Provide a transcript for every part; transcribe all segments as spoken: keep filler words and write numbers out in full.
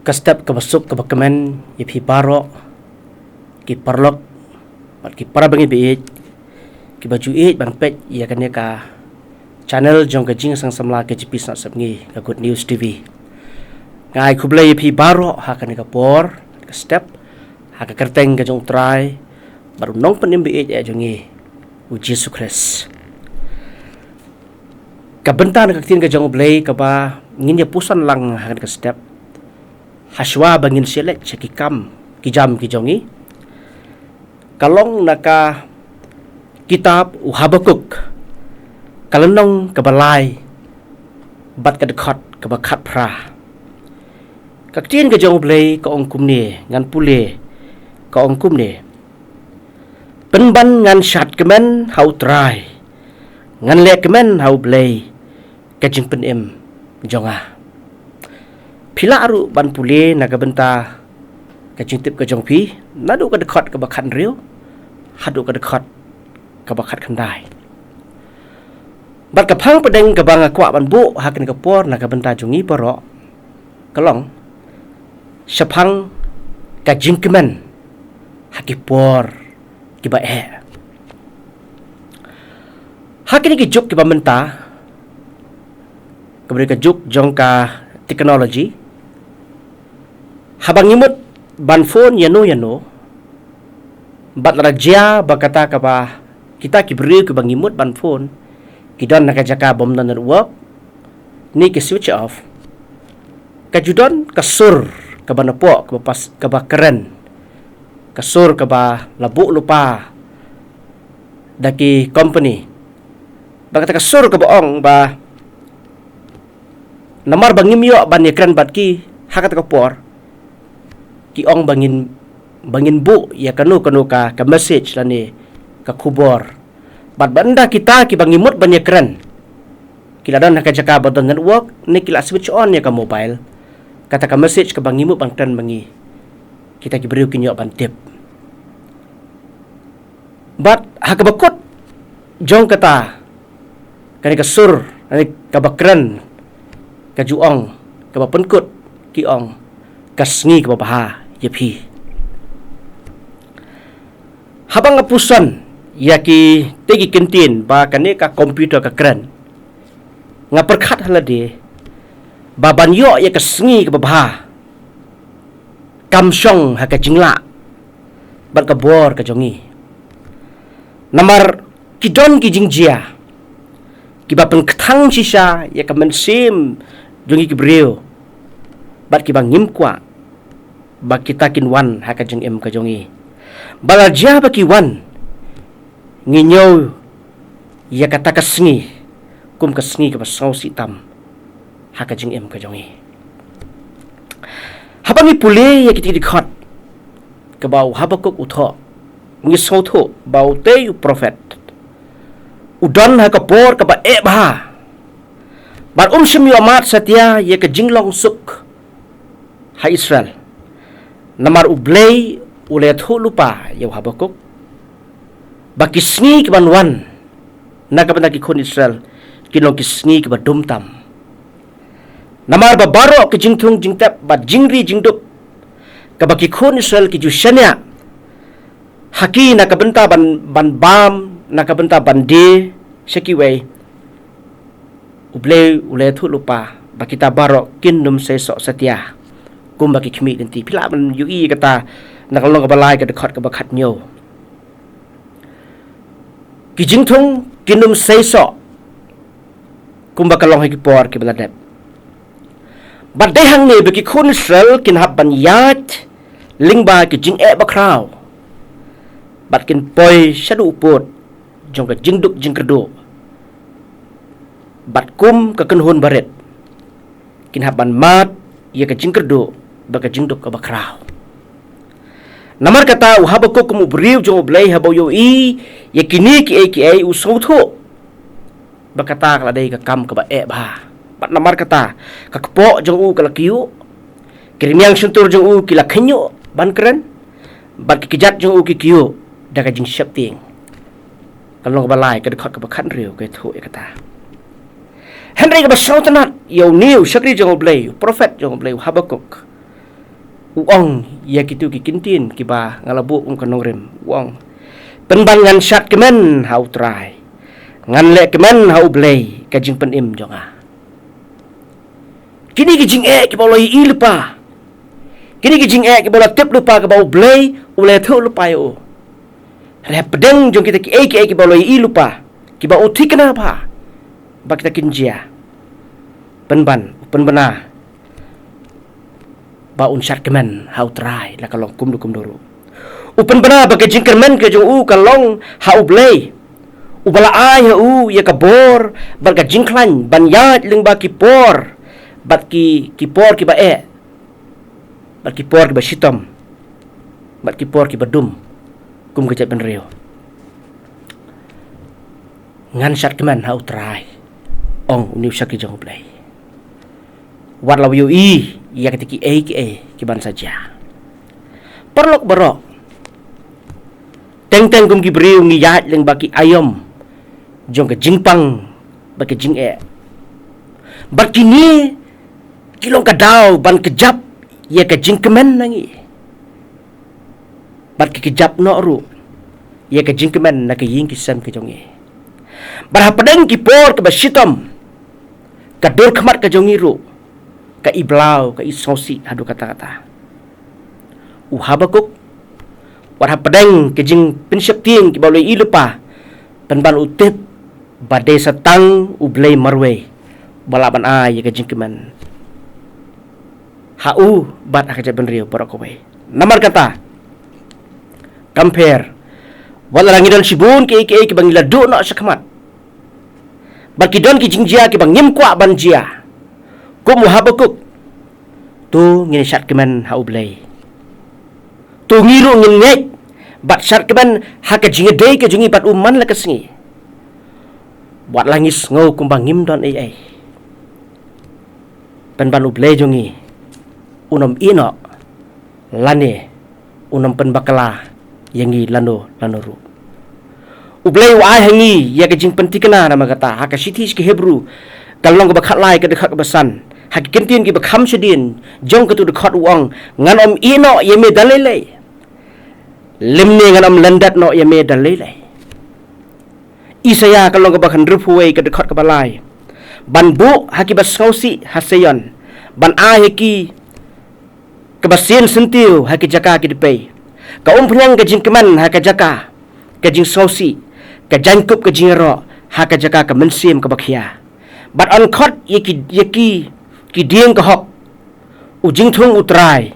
Ka step kaba suk kaba kmen ïa phi baroh ki paralok bad ki para bangeit baieit kiba ju ïeit ban peit ïa kane ka channel jong ka Jingsang Samla K J P Sngap Sepngi ka Good News T V. Nga ai khublei ïa phi baroh ha kane ka por, ka step, ha ka kyrteng ka jong U Trai bad U Nongpynim baieit ïa jong ngi, U Jisu Khrist. Ka bynta na ka ktien ka jong U Blei kaba ngin ïa puson lang ha kane ka step, hashwa ba ngin sa leit sha ki kam ki jam ki jong ngi, ka long na ka kitab u Habakuk, ka lynnong kaba lai bad ka dkhot kaba khatphra. Ka ktien ka jong U Blei ka ong kumne, ngan pule, ka ong kumne: Pynban ngan shad kmen ha U Trai, ngan leh kmen ha U Blei, ka jingpynim jong nga. Phi lah ruh ban pule na ka bynta ka jingtip ka jong phi, naduh ka dkhot kaba khathynriew haduh ka dkhot kaba khatkhyndai. Bad ka phang pdeng kaba nga kwah ban buh ha kane ka por na ka bynta jong ngi baroh, ka long shaphang ka jingkmen ha ki por kiba eh. Ha kine ki juk kiba mynta, kaba dei ka juk jong ka technology, haba ngi mut ban phone ïano ïano, bad lada jia ba kata kaba kita ki briew kiba ngi mut ban phone ki don ha ka jaka bym don network ne ki switch off, ka ju don ka sur kaba napoh, kaba pas, kaba kren, ka sur kaba la buh lypa da ki company. Ba kata ka sur kaba ong ba namar ba ngim ïoh ban ïakren bad ki ha kata ka por, ki ong ba ngin, ba ngin buh ïa kano kano ka, ka message lane ka khubor. Bad ba ynda kita kiba ngi mut ban ïakren ki la don ha ka jaka ba don network ne ki la switch on ïa ka mobile, kata ka message kaba ngi mut ban kren ma ngi, kita ki briew kin ïoh ban tip. Bad ha kaba kut jong kata, kane ka sur, kane kaba kren, ka ju ong, kaba pynkut, ki ong, ka sngi kaba bha ïa phi. Haba nga puson ïa kitei ki kyntien ba kane ka computer ka kren, nga pyrkhat ha lade ba ban ïoh ïa ka sngi kaba bha, kam shong ha ka jinglah bad ka bor ka jong ngi. Namar ki don ki jingjia kiba pynkthang shisha ïa ka mynsiem jong ngi ki briew, bad kiba ngim kwah ba kita kin wan ha ka jingim ka jong ngi. Ba la jia ba ki wan, ngi ñiew ïa kata ka sngi kum ka sngi kaba sngewsih tam ha ka jingim ka jong ngi. Haba ngi pule ïa kitei ki dkhot kaba u Habakuk u thoh, ngi sngewthuh ba utei u prophet u don ha ka por kaba eh bha, bad um shym ïoh mad satia ïa ka jinglong suk ha Israel. Namar U Blei u la ïathuh lypa ïa u Habakuk ba ki sngi kiban wan na ka bynta ki khun Israel kin long ki sngi kiba dum tam. Namar ba baroh ki jingthung jingtep bad jingri jingdup kaba ki khun Israel ki ju shaniah ha ki na ka bynta ban, ban bam, na ka bynta ban die sha kiwei, U Blei u la ïathuh lypa ba kita baroh kin ym sei soh satia, kumba ki khmih lynti. Phi lah ban ïohi kata na ka lynnong kaba lai, ka dkhot kaba khathynñiew. Ki jingthung kin ym sei soh kumba ka long ha ki por kiba la dep. Bad dei hangne ba ki khun Israel kin hap ban ïaid lyngba ki jingeh bakhraw, bad kin poi shaduh u pud jong ka jingduk jingkyrduh. Bad kum ka kynhun barit, kin hap ban mad ïa ka jingkyrduh bad ka jingduk kaba khraw. Namar kata u Habakuk kum u briew jong U Blei, haba u ïohi ïa kine kiei kiei, u sngewthuh ba kata ka la dei ka kam kaba eh bha. Bad namar kata ka kpoh jong u ka la kyiuh, ki rmiang shyntur jong u ki la khynñiuh ban kren, bad ki kjat jong u ki kyiuh da ka jingsheptieng. Ka lynnong kaba lai, ka dkhot kaba khathynriew ka ïathuh ïa kata. Hynrei kaba sngewtynnat ïa une u shakri jong U Blei, u prophet jong U Blei, u Habakuk, U ong ïa kitu ki kyntien kiba nga la buh kum ka nongrim, u ong: Pynban ngan shad kmen ha U Trai, ngan leh kmen ha U Blei ka jingpynim jong nga. Kine ki jingeh kiba u la ïohi lypa, kine ki jingeh kiba u la tip lypa kaba U Blei u la ïathuh lypa ïa u. Hapdeng jong kita kiei kiei kiba u la ïohi lypa, kiba u thikna ba, ba kita kin jia, pynban, pynbna ba un shad kmen ha U Trai la ka long kumno kumno ruh. U pynbna ba ka jingkyrmen ka jong u ka long ha U Blei, uba la ai ha u ïa ka bor bad ka jingkhlaiñ ban ïaid lyngba ki por, bad ki, ki por kiba eh, bad ki por kiba shitom, bad ki por kiba dum, kum ka jaitbynriew. Ngan shad kmen ha U Trai, ong une u shakri jong U Blei, wat la u ïohi ïa kita kiei kiei kiban sa jia. Paralok baroh, teng teng kum ki briew ngi ïaid lyngba ki aïom jong ka jingpang bad ka jingeh. Bad kine ki long ka daw ban kjap ïa ka jingkmen na ngi, bad ki kjap noh ruh ïa ka jingkmen na ka ïing ka sem ka jong ngi. Bad hapdeng ki por kiba shitom, ka dur khmat ka jong ngi ruh ka iblaw, ka isngewsih haduh katta katta. U Habakuk, wat hapdeng ki jingpynsheptieng kiba u la ïohi lypa, pynban u tip ba dei sa tang U Blei marwei ba lah ban ai ïa ka jingkmen ha u bad ha ka jaitbynriew baroh kawei. Namar kata, kam pher, wat la ngi don shibun kiei kiei kiba ngi la duh noh shakhmat, bad ki don ki jingjia kiba ngim kwah ban jia, kum u Habakuk, to ngin shad kmen ha U Blei. To ngi ruh ngin ngeit bad shad kmen ha ka jingïadei ka jong ngi bad u man la ka sngi. Wat la ngi sngew kumba ngim don ei ei, pynban U Blei jong ngi un ym ïehnoh lane un ym pynbakla ïa ngi lano lano ruh. U Blei u ai ha ngi ïa ka jingpynthikna namar kata, ha ka shithi sha ki Hebru, ka lynnong kaba khatlai, ka dkhot kaba san, ha ki kyntien kiba kham shadien jong katu ka dkhot u ong: Ngan ym ïehnoh ïa me da lei lei, lymne ngan ym lyndet noh ïa me da lei lei. Isaïah ka lynnong kaba hynriewphew wei, ka dkhot kaba lai: Ban buh ha kiba sngewsih ha Seion, ban ai ha ki kaba sien syntiew ha ki jaka ki dpei. Ka umphniang ka jingkmen ha ka jaka ka jingsngewsih, ka jaiñkup ka jingïaroh ha ka jaka ka mynsiem kaba khia. Bad yn khot ïa ki, ïa ki, ki dieng ka hok, u jingthung U Trai,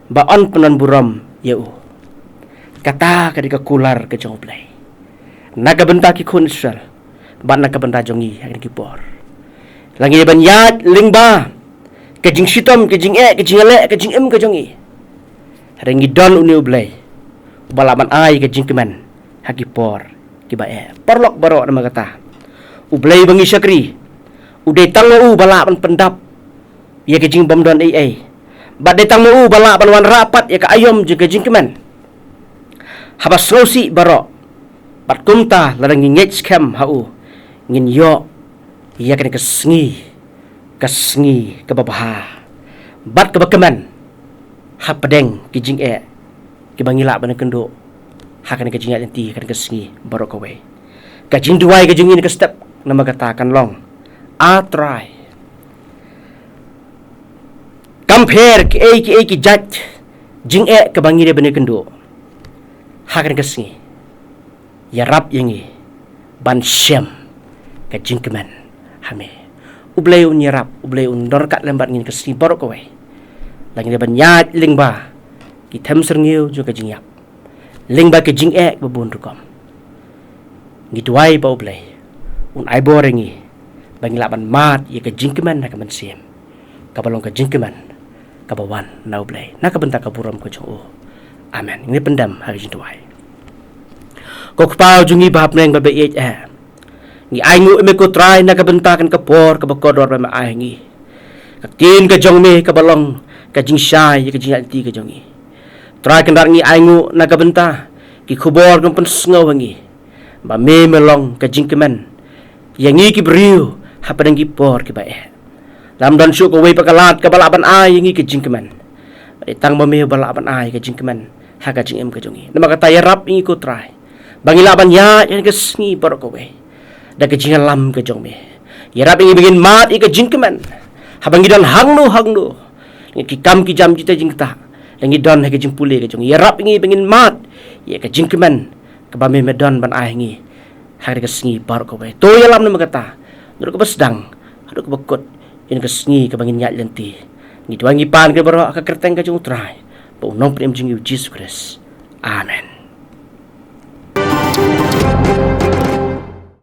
ba yn pynwan burom ïa u. Kata ka dei ka kular ka jong U Blei na ka bynta ki khun Israel, bad na ka bynta jong ngi ha kine ki por. La ngi ban ïaid lyngba ka jingshitom, ka jingeh, ka jingïaleh, ka jingim ka jong ngi, hynrei ngi don une U Blei uba lah ban ai ka jingkmen ha ki por kiba eh. Paralok baroh, namar kata, U Blei ba ngi shakri, u dei tang ma u ba lah ban pyndap ïa ka jingbymdon ei ei, bad dei tang ma u ba lah ban wanrah pat ïa ka aïom jong ka jingkmen. Haba sngewsih baroh, bad kumta lada ngi ngeit skhem ha u, ngin ïoh ïa kane ka sngi, ka sngi kaba bha bad kaba kmen, hapdeng ki jingeh kiba ngi lah ban ïakynduh ha kane ka jingïaid lynti, ha kane ka sngi baroh kawei. Ka jingduwai ka jong ngi na ka step namar kata kan long: A Trai, kam pher kiei kiei ki jait jingeh kaba ngi dei ban ïakynduh ha kane ka sngi, ïarap ïa ngi ban shem ka jingkmen ha me. U Blei un ïarap, U Blei un don ryngkat lem bad ngi ha kane ka sngi baroh kawei. La ngi dei ban ïaid lyngba ki them syrngiew jong ka jingïap, lyngba ki jingeh kiba bun rukom. Ngi duwai ba U Blei un ai bor ïa ngi ba ngi lah ban mad ïa ka jingkmen ha ka mynsiem, kaba long ka jingkmen kaba wan na U Blei, na ka bynta ka burom ka jong u. Amen. Ngin pyndem ha ka jingduwai. Ko Kpa jong ngi ba ha bneng bad ba ïeit eh, ngi ainguh ïa me ko Trai na ka bynta kane ka por kaba kordor ba me ai ha ngi. Ka ktien ka jong me kaba long ka jingshai ïa ka jingïaid lynti ka jong ngi. Trai, kynrad ngi ainguh na ka bynta ki khubor kaba pynsngew ha ngi ba me, me long ka jingkmen ïa ngi ki briew hapdeng ki por kiba eh. Lam don shuh kawei pat ka lad kaba lah ban ai ïa ngi ka jingkmen. Dei tang ma me ba lah ban ai ka jingkmen ha ka jingim ka jong ngi. Namar kata ïarap ïa ngi ko Trai ba ngi lah ban ïaid ha ka sngi baroh kawei da ka jingïalam ka jong me. Ïarap ïa ngi ba ngin mad ïa ka jingkmen haba ngi don hangno hangno, ngi ki kam ki jam jingtei jingktah, la ngi don ha ka jingpule ka jong ngi. Ïarap ïa ngi ba ngin mad ïa ka jingkmen kaba me me don ban ai ngi ha ka sngi baroh kawei. To ïalam namar kata naduh kaba sdang haduh kaba kut ïa ka sngi kaba ngin ïaid lynti. Ngi duwai ngi pan ka baroh ha ka kyrteng ka jong u Trai bad u Nongpynim jong ngi u Jisu Khrist. Amen.